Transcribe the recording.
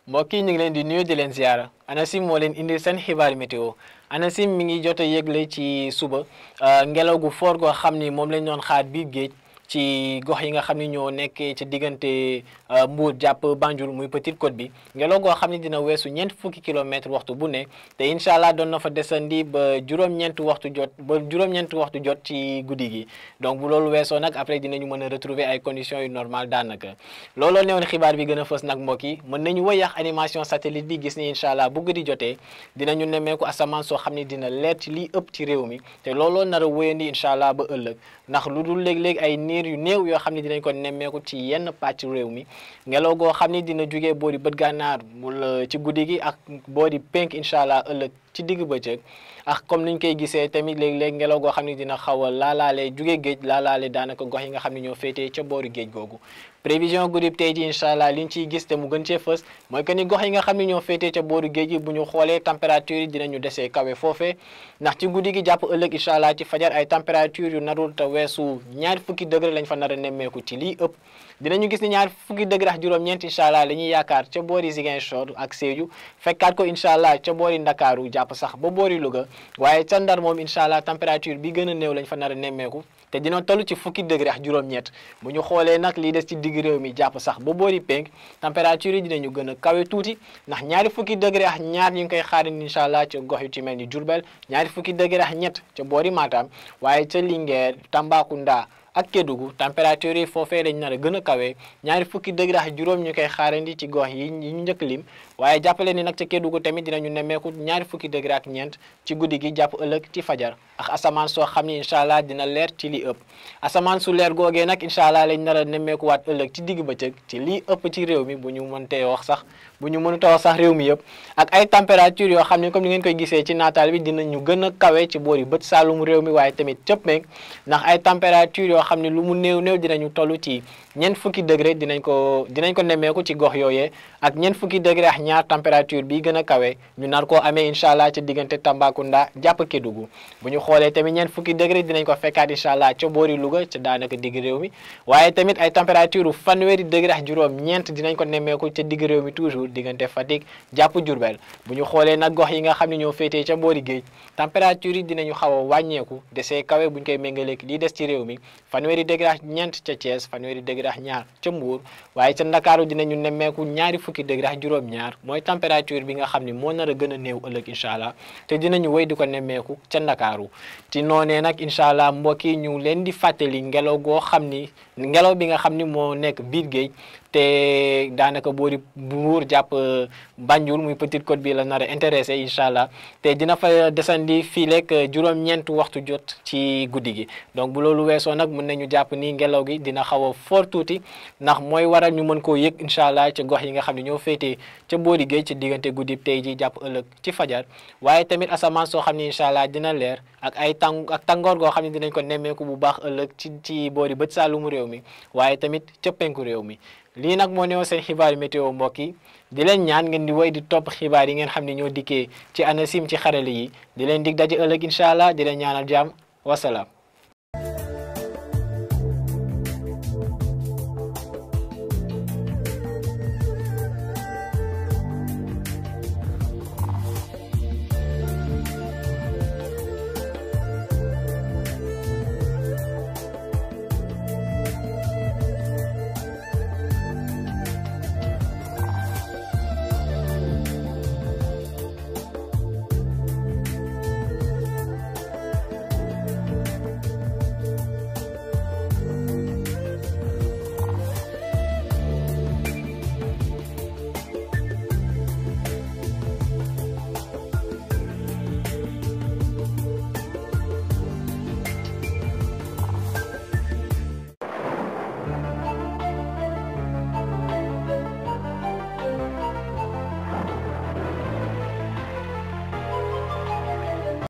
mbokk yi ñu ngi leen di nuyu di leen ziara ANACIM moo leen indil seen xibaar météo ANACIM mi ngi jot a yëgle ci suba ngelaw gu fort goo xam ni moom lañ doon xaar biir géej ci gox yi nga xam ni ñoo nekkee ci diggante Mbour jàpp Banjul muy Petite Côte bi ngelaw goo xam ni dina weesu ñeent fukki kilomètres waxtu bu ne te incha allah doon na fa desandi ba juróom-ñeenti waxtu jot ci guddi gi donc bu loolu weesoo nag après dinañu mën a retrouver ay conditions yu normal daanaka looloo newoon xibaar bi gën a fës nag mbokk yi mën nañu wëyax animation satellite bi gis ni incha allah bu guddi jotee dinañu nemmeeku asamaan soo xam ni dina leer ci lii ëpp ci réew mi te looloo nar a wëyandi incha allah ba ëllëg ndax lu dul léeg-léeg ay niir yu néew yoo xam ne dinañ ko nemmeeku ci yenn pàcc réew mi ngelaw goo xam ni dina jugee boori bët gànnaar wala ci guddi gi ak boori penk incha allah ëllëg ci digg bëccëg ak comme niñ koy gisee tamit léeg-léeg ngelaw goo xam ne dina xaw a laalaale jugee géej laalaale daanaka gox yi nga xam ne ñoo féetee ca boori géej googu prévision guddi tey ji incha allah liñ ciy gis te mu gën cee fës mooy que ni gox yi nga xam ne ñoo féetee ca boori géej gi bu ñu xoolee température yi dinañu desee kawe foofee ndax ci guddi gi jàpp ëllëg incha allah ci fajar ay température yu narul te weesu ñaari fukki degré lañ fa nar a nemmeeku ci lii ëpp dinañu gis ni ñaari fukki degré ak juróom-ñeent incha allah la ñuy yaakaar ca boori Ziguinchor ak Sédhiou fekkaat ko incha allah ca boori Ndakaaru jàpp sax ba boori Louga waaye ca Ndar moom incha allah température bi gën a néew lañ fa nar a nemmeeku te dina toll ci fukki degré ak juróom-ñett bu ñu xoolee nag lii des ci digg réew mi jàpp sax ba boori penk température yi dinañu gën a kawe tuuti ndax ñaari fukki degré ak ñaar ñu ngi koy xaar incha allah ca gox yu ci mel ni Diourbel ñaari fukki degré ak ñett ca boori Matam waaye ca Linguère Tambacounda ak Kédougou température yi foofee lañ nar a gën a kawe ñaari fukki degré ak juróom ñu koy xaarandi ci gox yi ñu njëkk lim waaye jàppale ni nag ca Kédougou tamit dinañu nemmeeku ñaari fukki degré ak ñeent ci guddi gi jàpp ëllëg ci fajar ak asamaan soo xam ni incha allah dina leer ci li ëpp asamaan su leer googee nag incha allah lañ nar a nemmeekuwaat ëllëg ci digg bëccëg ci lii ëpp ci réew mi bu ñu mëntee wax sax bu ñu mënut a wax sax réew mi yëpp ak ay température yoo xam ne comme ni ngeen koy gisee ci naataal bi dinañu gën a kawe ci boori bët saalum réew mi waaye tamit cëpp meeg ndax ay température yoo xam ne lu mu néew néew dinañu toll ci ñeent fukki degré dinañ ko nemmeeku ci gox yooyee ak ñeent fukki degré ak ñaar température bi gën a kawe ñu nar koo amee incha allah ca diggante Tambacounda jàpp Kédougou bu ñu xoolee tamit ñeent fukki degré dinañ ko fekkaat incha allah ca boori Louga ca daanaka digg réew mi waaye tamit ay température fanweeri degré ak juróom ñeent dinañ ko nemmeeku ca digg réew mi toujours diggante Fatick jàpp Diourbel bu ñu xoolee nag gox yi nga xam ne ñoo féetee ca boori géej température yi dinañu xaw a wàññeeku desee kawe bu ñu koy méngaleeg lii des ci réew mi fanweeri degré ak ñeent ca Thiès fanweeri degré ak ñaar ca Mbour waaye ca Ndakaaru dinañu nemmeeku ñaari fukki degré ak juróom-ñaar mooy température bi nga xam ni moo nar a gën a néew ëllëg incha allah te dinañu wéy di ko nemmeeku ca Ndakaaru ci noonee nag incha allah mbokk yi ñu leen di fàttali ngelaw goo xam ni ngelaw bi nga xam ni moo nekk biir géej te daanaka boori Mbour jàpp Banjul muy Petite Côte bi la nar a intéressé incha allah te dina fa desandi fii lekk juróom-ñeent waxtu jot ci guddi gi donc bu loolu weesoo nag mën nañu jàpp ni ngelaw gi dina xaw a fort tuuti ndax mooy waral ñu mën koo yëg incha allah ca gox yi nga xam ne ñoo féetee ca boori géej ci diggante guddi tey ji jàpp ëllëg ci fajar waaye tamit asamaan soo xam ne incha allah dina leer ak ay tàngoor goo xam ne dinañ ko nemmeeku bu baax ëllëg ci boori bët saalumu réew mi waaye tamit ca penku réew mi lii nag moo newoon seen xibaar météo mbokk yi di leen ñaan ngeen di wéy di topp xibaar yi ngeen xam ne ñoo dikkee ci ANACIM ci xarale yi di leen dig daje ëllëg incha allah di leen ñaanal jàmm wasalaam